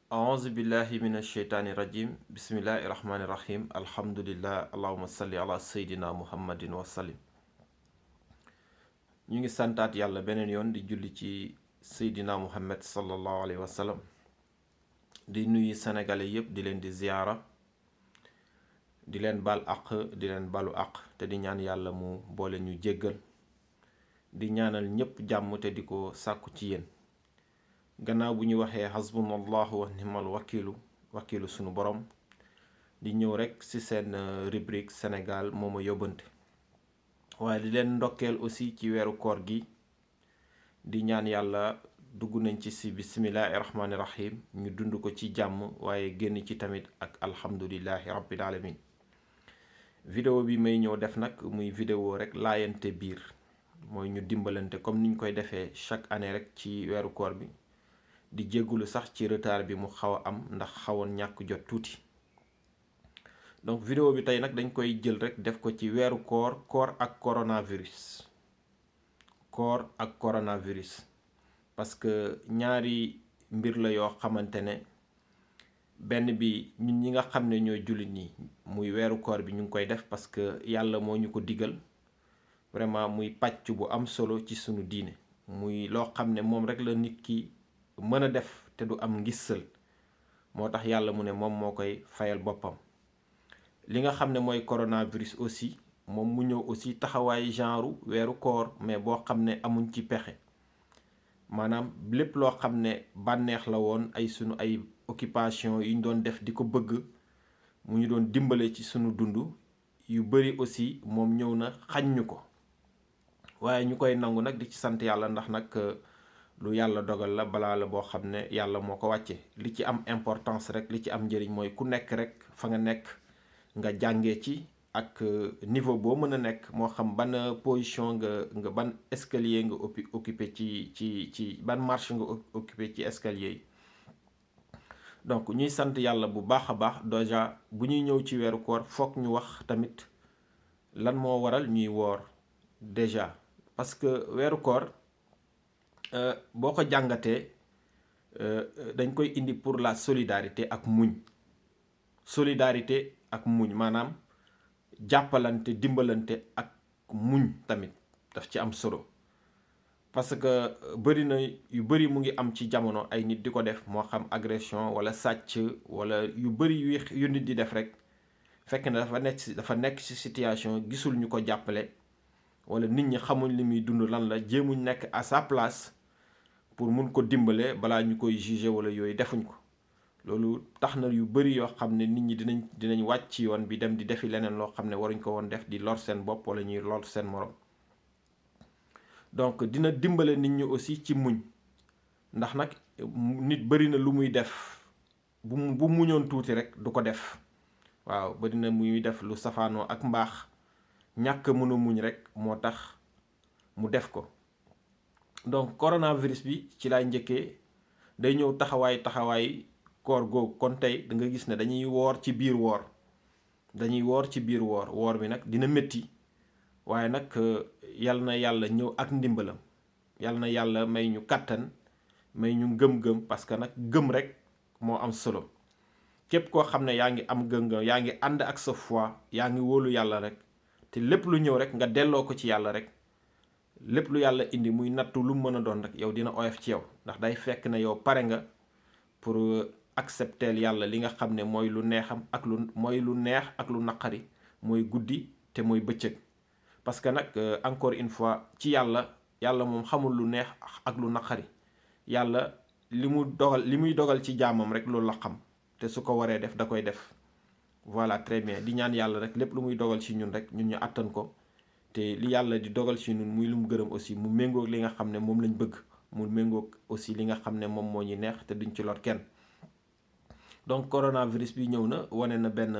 aouzu billahi min asheytaani rajim bismillahi rahmaani rahim alhamdulillah allahuma salli ala seydina muhammadin wasallim. ñu ngi santaat yàlla beneen yoon di julli ci seydina muhammad sallallahu alayhi wa sallam. di nuyu sénégalais yépp di leen di ziyaara di leen baal àq di leen balu àq te di ñaan yàlla mu boole ñu jéggal di ñaanal ñépp jàmm te di ko sàkku ci yéen. gannaaw bu ñu waxee hasbunallahu wa ni'mal wakiilu sunu borom di ñëw rekk ci seen rubrique Sénégal moo ma yóbbante waaye di leen ndokkeel aussi ci weeru koor gi di ñaan yàlla dugg nañ ci bismillahi rahmaani rahim ñu dund ko ci jàmm waaye génn ci tamit ak alhamdulillahi rabbil alamin. vidéo bi may ñëw def nag muy vidéo rekk laayante biir mooy ñu dimbalante comme niñ koy defee chaque année rekk ci weeru koor bi. di jéggulu sax ci retard bi mu xaw a am ndax xawoon ñàkk jot tuuti. donc vidéo bi tey nag dañ koy jël rek def ko ci weeru koor ak coronavirus parce que ñaari mbir la yoo xamante ne benn bi ñun ñi nga xam ne ñooy jullit ñi muy weeru koor bi ñu ngi koy def parce que yàlla moo ñu ko digal vraiment muy pàcc bu am solo ci sunu diine muy loo xam ne moom rek la nit ki mën a def te du am ngissal moo tax yàlla mu ne moom moo koy fayal boppam. li nga xam ne mooy coronavirus aussi moom mu ñëw aussi taxawaay genre weeru koor mais boo xam ne amuñ ci pexe maanaam lépp loo xam ne bànneex la woon ay sunu ay occupation yu ñu doon def di ko bëgg mu ñu doon dimbale ci sunu dund yu bari aussi moom ñëw na xañ ñu ko waaye ñu koy nangu nag di ci sant yàlla ndax nag lu yàlla dogal la balaa la boo xam ne yàlla moo ko wàcce li ci am importance rek li ci am njëriñ mooy ku nekk rek fa nga nekk nga jàngee ci ak niveau boo mën a nekk moo xam ban position nga ban escalier nga occupé ci ban marche nga occupé ci escalier yi. donc ñuy sant yàlla bu baax a baax déjà bu ñuy ñëw ci weeru koor foog ñu wax tamit lan moo waral ñuy woor déjà parce que weeru koor boo ko jàngatee dañ koy indi pour la solidarité ak muñ maanaam jàppalante dimbalante ak muñ tamit daf ci am solo parce que bëri na yu bëri mu ngi am ci jamono ay nit di ko def moo xam agression wala sàcc wala yu bëri yu nit di def rek fekk na dafa nekk ci situation gisul ñu ko jàppale wala nit ñi xamuñ li muy dund lan la jéemuñ nekk à sa place pour mun ko dimbale balaa ñu koy juger wala yooyu defuñ ko. loolu tax na yu bari yoo xam ne nit ñi dinañ wàcc ci yoon bi dem di defi leneen loo xam ne waruñ ko woon def di lor seen bopp wala ñuy lor seen morom. donc dina dimbale nit ñi aussi ci muñ ndax nag nit bari na lu muy def bu muñoon tuuti rek du ko def waaw bari na muy def lu safaanoo ak mbaax ñàkk mën a muñ rek moo tax mu def ko. donc coronavirus bi ci laay njëkkee day ñëw taxawaay koor googu kon tey da nga gis ne dañuy woor ci biir woor woor bi nag dina métti waaye nag yal na yàlla ñëw ak ndimbalam yal na yàlla may ñu kàttan may ñu gëm-gëm parce que nag gëm rek moo am solo képp koo xam ne yaa ngi am gëm-gëm yaa ngi ànd ak sa foi yaa ngi wóolu yàlla rek te lépp lu ñëw rek nga delloo ko ci yàlla rek lépp lu yàlla indi muy nattu lu mën a doon rek yow dina oyof ci yow ndax day fekk ne yow pare nga pour accepteel yàlla li nga xam ne mooy lu neexam ak lu neex ak lu naqari mooy guddi te mooy bëccëg. parce que nag encore une fois ci yàlla moom xamul lu neex ak lu naqari yàlla li muy dogal ci jaamam rek loolu la xam te su ko waree def da koy def. voilà très bien di ñaan yàlla rek lépp lu muy dogal ci ñun rek ñun ñu àttan ko. te li yàlla di dogal ci ñun muy lu mu gërëm aussi mu méngoog li nga xam ne moom lañ bëgg mu méngoog aussi li nga xam ne moom moo ñu neex te duñ ci lor kenn. donc coronavirus bi ñëw na wane na benn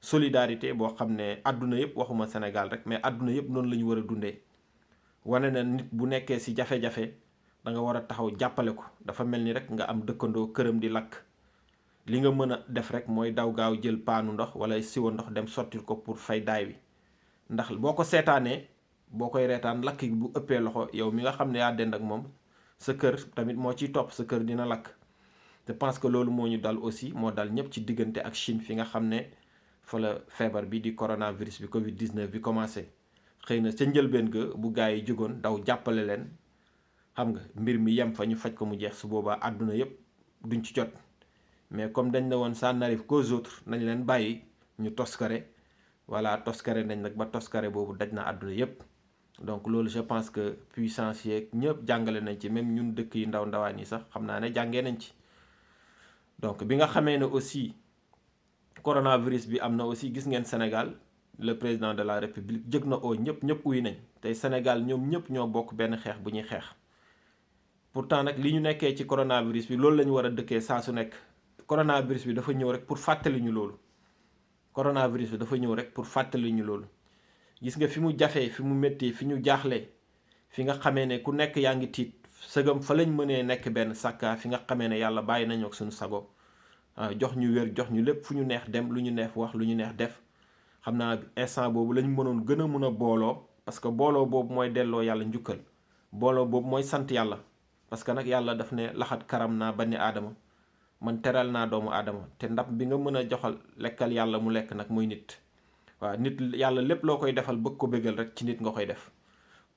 solidarité boo xam ne àdduna yëpp waxuma Sénégal rek mais àdduna yëpp noonu la ñu war a dundee. wane na nit bu nekkee ci jafe-jafe da nga war a taxaw jàppale ko dafa mel ni rek nga am dëkkandoo këram di lakk li nga mën a def rek mooy daw gaaw jël paanu ndox wala siwo ndox dem sottil ko pour fay daay wi. ndax boo ko seetaanee boo koy reetaan lakk gi bu ëppee loxo yow mi nga xam ne yaa dend ak moom sa kër tamit moo ciy topp sa kër dina lakk je pense que loolu moo ñu dal aussi moo dal ñëpp ci diggante ak Chine fi nga xam ne fa la feebar bi di coronavirus bi Covid 19 bi commencé xëy na ca njëlbeen ga bu gars yi jógoon daw jàppale leen xam nga mbir mi yem fa ñu faj ko mu jeex su boobaa àdduna yëpp duñ ci jot mais comme dañ ne woon ça n'arrive qu'aux autres nañ leen bàyyi ñu toskare voilà toskare nañ nag ba toskare boobu daj na àdduna yëpp. donc loolu je pense que puissance yeeg ñëpp jàngale nañ ci même ñun dëkk yi ndaw ndawaan yi sax xam naa ne jàngee nañ ci. donc bi nga xamee ne aussi coronavirus bi am na aussi gis ngeen Sénégal le président de la République jëg na oo ñëpp uy nañ tey Sénégal ñoom ñëpp ñoo bokk benn xeex bu ñuy xeex. pourtant nag li ñu nekkee ci coronavirus bi loolu la ñu war a dëkkee saa su nekk coronavirus bi dafa ñëw rek pour fàttali ñu loolu. coronavirus bi dafa ñëw rek pour fàttali ñu loolu gis nga fi mu jafee fi mu métti fi ñu jaaxlee fi nga xamee ne ku nekk yaa ngi tiit sëgam fa lañ mënee nekk benn sàkka fi nga xamee ne yàlla bàyyi nañu ak suñu sago jox ñu wér jox ñu lépp fu ñu neex dem lu ñu neex wax lu ñu neex def xam naa instant boobu lañ mënoon gën a mën a booloo parce que booloo boobu mooy delloo yàlla njukkal booloo boobu mooy sant yàlla parce que nag yàlla daf ne laxat karam naa bani aadama man teral naa doomu aadama te ndab bi nga mën a joxal lekkal yàlla mu lekk nag mooy nit waaw nit yàlla lépp loo koy defal bëgg ko bégal rek ci nit nga koy def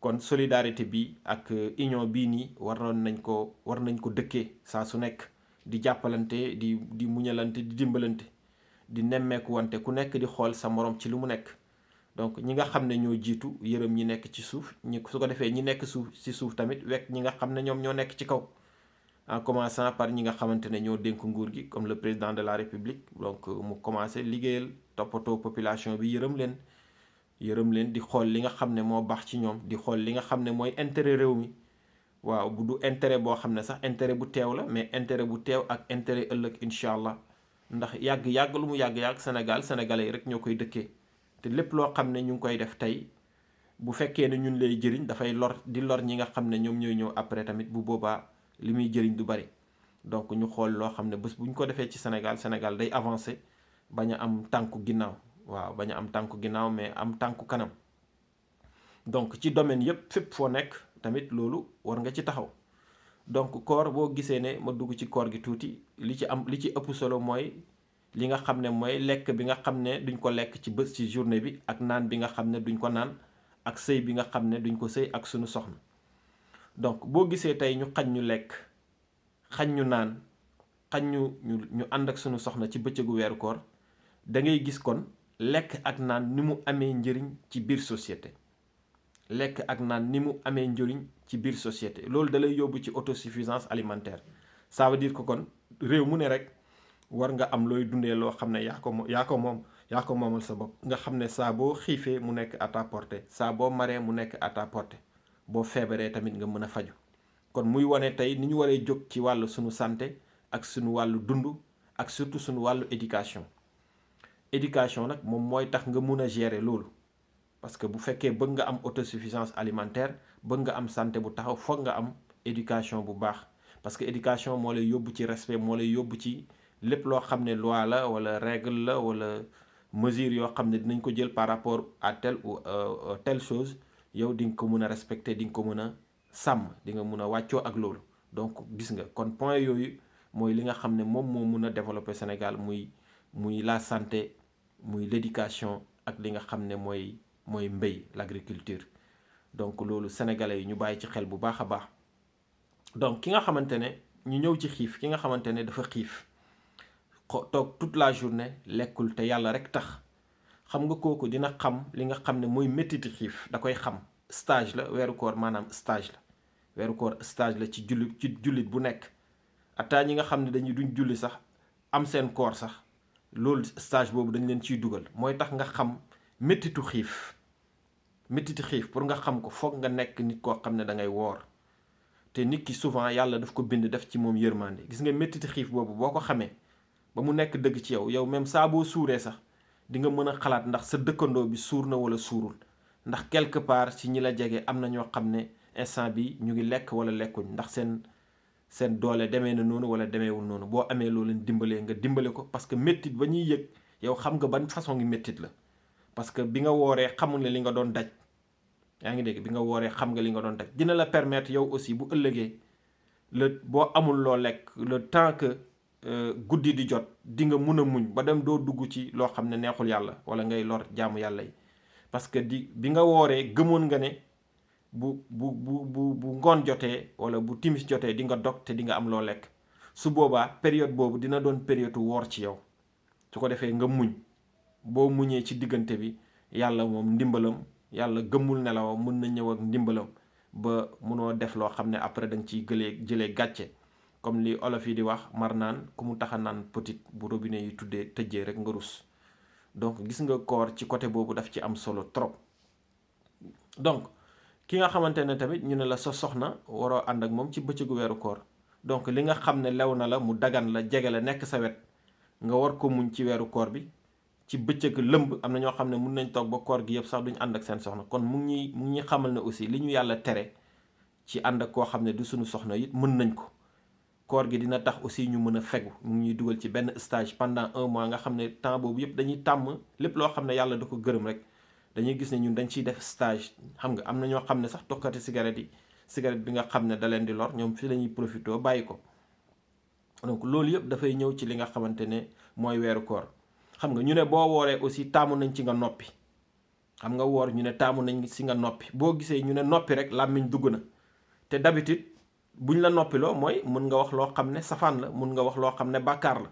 kon solidarité bi ak union bii nii war nañ ko dëkkee saa su nekk di jàppalante di muñalante di dimbalante di nemmeeku wante ku nekk di xool sa morom ci lu mu nekk donc ñi nga xam ne ñoo jiitu yërëm ñi nekk ci suuf su ko defee ñi nekk ci suuf tamit wekk ñi nga xam ne ñoom ñoo nekk ci kaw en commençant par ñi nga xamante ne ñoo dénk nguur gi comme le président de la République donc mu commencé liggéeyal toppatoo population bi yërëm leen di xool li nga xam ne moo baax ci ñoom di xool li nga xam ne mooy intérêt réew mi waaw bu du intérêt boo xam ne sax intérêt bu teew la mais intérêt bu teew ak intérêt ëllëg incha allah ndax yàgg lu mu yàgg sénégalais yi rek ñoo koy dëkkee te lépp loo xam ne ñu ngi koy def tey bu fekkee ne ñun lay jëriñ dafay lor ñi nga xam ne ñoom ñooy ñëw après tamit bu boobaa li muy jëriñ du bari donc ñu xool loo xam ne bés bu ñu ko defee ci Sénégal day avancer bañ a am tànku ginnaaw waaw bañ a am tànku ginnaaw mais am tànku kanam donc ci domaine yépp fépp foo nekk tamit loolu war nga ci taxaw donc koor boo gisee ne ma dugg ci koor gi tuuti li ci ëpp solo mooy li nga xam ne mooy lekk bi nga xam ne duñ ko lekk ci bés ci journée bi ak naan bi nga xam ne duñ ko naan ak sëy bi nga xam ne duñ ko sëy ak sunu soxna donc boo gisee tey ñu xañ ñu lekk xañ ñu naan xañ ñu ànd ak sunu soxna ci bëccëgu weeru koor da ngay gis kon lekk ak naan ni mu amee njëriñ ci biir société lekk ak naan ni mu amee njëriñ ci biir société loolu da lay yóbbu ci autosuffisance alimentaire ça veut dire que kon réew mu ne rek war nga am looy dundee loo xam ne yaa ko moomal sa bopp nga xam ne saa boo xiifee mu nekk à ta portée saa boo maree mu nekk à ta portée boo feebaree tamit nga mën a faju kon muy wane tey ni ñu waree jóg ci wàllu suñu santé ak suñu wàllu dund ak surtout suñu wàllu éducation nag moom mooy tax nga mun a gérer loolu parce que bu fekkee bëgg nga am autosuffisance alimentaire bëgg nga am santé bu taxaw foog nga am éducation bu baax parce que éducation moo lay yóbbu ci respect moo lay yóbbu ci lépp loo xam ne loi la wala règle la wala mesure yoo xam ne dinañ ko jël par rapport à telle ou telle chose yow di nga ko mën a respecter di nga ko mën a sàmm di nga mën a wàccoo ak loolu donc gis nga kon point yooyu mooy li nga xam ne moom moo mën a développer Sénégal muy la santé muy l'éducation ak li nga xam ne mooy mbéy l'agriculture donc loolu sénégalais yi ñu bàyyi ci xel bu baax a baax donc ki nga xamante ne ñu ñëw ci xiif ki nga xamante ne dafa xiif toog toute la journée lekkul te yàlla rek tax xam nga kooku dina xam li nga xam ne mooy méttiti xiif da koy xam stage la weeru koor maanaam stage la weeru koor stage la ci jullit bu nekk ataa ñi nga xam ne duñ julli sax am seen koor sax loolu stage boobu dañ leen ciy dugal mooy tax nga xam méttitu xiif pour nga xam ko foog nga nekk nit koo xam ne da ngay woor te nit ki souvent yàlla daf ko bind def ci moom yërmande gis nga méttiti xiif boobu boo ko xamee ba mu nekk dëgg ci yow même saa boo suuree sax di nga mën a xalaat ndax sa dëkkandoo bi suur na wala suurul ndax quelque part ci ñi la jege am na ñoo xam ne instant bi ñu ngi lekk wala lekkuñ ndax seen doole demee na noonu wala demeewul noonu boo amee loo leen dimbalee nga dimbale ko parce que méttit ba ñuy yëg yow xam nga ban façon ngi méttit la parce que bi nga wooree xamul ne li nga doon daj yaa ngi dégg bi nga wooree xam nga li nga doon daj dina la permettre yow aussi bu ëllëgee boo amul loo lekk le temps que guddi di jot di nga mun a muñ ba dem doo dugg ci loo xam ne neexul yàlla wala ngay lor jaamu yàlla yi parce que bi nga wooree gëmoon nga ne bu ngoon jotee wala bu timis jotee di nga dog te di nga am loo lekk su boobaa période boobu dina doon période woor ci yow su ko defee nga muñ boo muñee ci diggante bi yàlla moom ndimbalam yàlla gëmmul nelawam mën na ñëw ak ndimbalam ba munoo def loo xam ne après da nga ciy jëlee gàcce comme li olof yi di wax mar naan ku mu taxa naan petit bu robinet yi tëjee rek nga rus donc gis nga koor ci côté boobu daf ci am solo trop. donc ki nga xamante ne tamit ñu ne la sa soxna waroo ànd ak moom ci bëccëgu weeru koor donc li nga xam ne lew na la mu dagan la jege la nekk sa wet nga war ko muñ ci weeru koor bi ci bëccëg lëmb am na ñoo xam ne mun nañ toog ba koor gi yëpp sax duñu ànd ak seen soxna kon mu ngi xamal ne aussi li ñu yàlla tere ci ànd ak koo xam ne du suñu soxna it mën nañ ko. koor gi dina tax aussi ñu mën a fegu mu ngi ñuy dugal ci benn stage pendant 1 mois nga xam ne temps boobu yëpp dañuy tàmm lépp loo xam ne yàlla da ko gërëm rek dañuy gis ne ñun dañ ciy def stage xam nga am na ñoo xam ne sax tokkati cigarette bi nga xam ne da leen di lor ñoom fi la ñuy profité bàyyi ko. donc loolu yëpp dafay ñëw ci li nga xamante ne mooy weeru koor xam nga ñu ne boo wooree aussi taamu nañ ci nga noppi xam nga woor ñu ne taamu nañ si nga noppi boo gisee ñu ne noppi rek làmmiñ dugg na te d'habitude buñ la noppiloo mooy mën nga wax loo xam ne safaan la mën nga wax loo xam ne bàkkaar la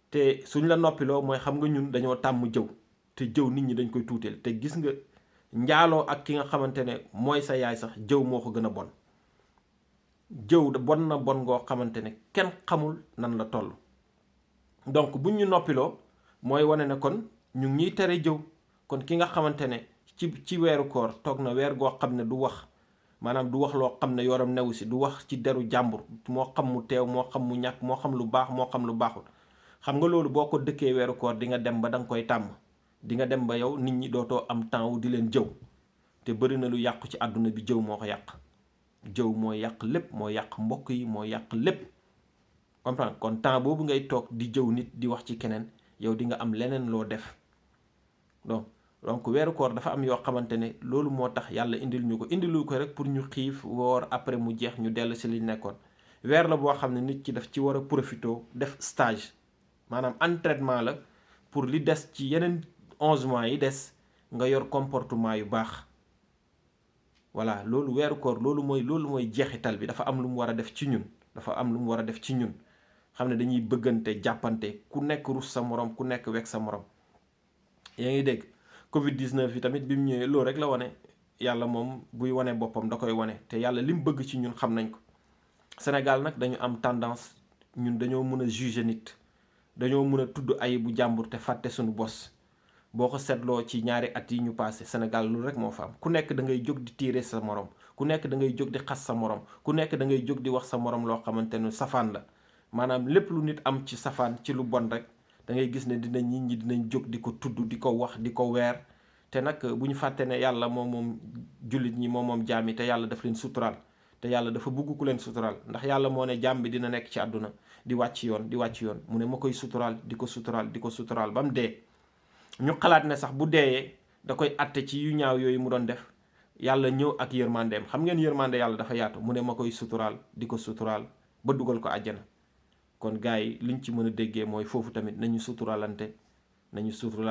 te suñ la noppiloo mooy xam nga ñun dañoo tàmm jëw te jëw nit ñi dañ koy tuuteel te gis nga njaaloo ak ki nga xamante ne mooy sa yaay sax jëw moo ko gën a bon jëw bon na bon ngoo xamante ne kenn xamul nan la toll. donc buñ ñu noppiloo mooy wane ne kon ñu ngi ñuy tere jëw kon ki nga xamante ne ci weeru koor toog na weer goo xam ne du wax maanaam du wax loo xam ne yoram newu si du wax ci deru jàmbur moo xam mu teew moo xam mu ñàkk moo xam lu baax moo xam lu baaxul xam nga loolu boo ko dëkkee weeru koor di nga dem ba da nga koy tàmm di nga dem ba yow nit ñi dootoo am temps wu di leen jëw te bëri na lu yàqu ci àdduna bi jëw moo ko yàq jëw moo yàq lépp moo yàq mbokk yi moo yàq lépp comprendre kon temps boobu ngay toog di jëw nit di wax ci keneen yow di nga am leneen loo def donc weeru koor dafa am yoo xamante ne loolu moo tax yàlla indilu ko rek pour ñu xiif woor après mu jeex ñu dellu si li nekkoon weer la boo xam ne nit ki daf ci war a profité def stage maanaam entraînement la pour li des ci yeneen 11 mois yi des nga yor comportement yu baax voilà loolu weeru koor loolu mooy jeexital bi dafa am lu mu war a def ci ñun xam ne dañuy bëggante jàppante ku nekk rus sa morom ku nekk wekk sa morom yaa ngi dégg Covid 19 yi tamit bi mu ñëwee loolu rek la wane yàlla moom buy wane boppam da koy wane te yàlla li mu bëgg ci ñun xam nañ ko Sénégal nag dañu am tendance ñun dañoo mën a juger nit dañoo mën a tudd ay bu jàmbur te fàtte suñu bos boo ko seetloo ci ñaari at yi ñu passé Sénégal loolu rek moo fa am ku nekk da ngay jóg di tiire sa morom ku nekk da ngay jóg di xas sa morom ku nekk da ngay jóg di wax sa morom loo xamante ne safaan la maanaam lépp lu nit am ci safaan ci lu bon rek da ngay gis ne nit ñi dinañ jóg di ko tudd di ko wax di ko weer te nag bu ñu fàtte ne yàlla moom jullit ñi moom jaam yi te yàlla daf leen suturaal te yàlla dafa bugg ku leen suturaal ndax yàlla moo ne jaam bi dina nekk ci àdduna di wàcc yoon mu ne ma koy suturaal di ko suturaal ba mu dee ñu xalaat ne sax bu deeyee da koy atte ci yu ñaaw yooyu mu doon def yàlla ñëw ak yërmandeem xam ngeen yërmande yàlla dafa yaatu mu ne ma koy suturaal di ko suturaal ba dugal ko àjjana kon gars yi liñ ci mën a déggee mooy foofu tamit nañu suturaalante nañu suturaal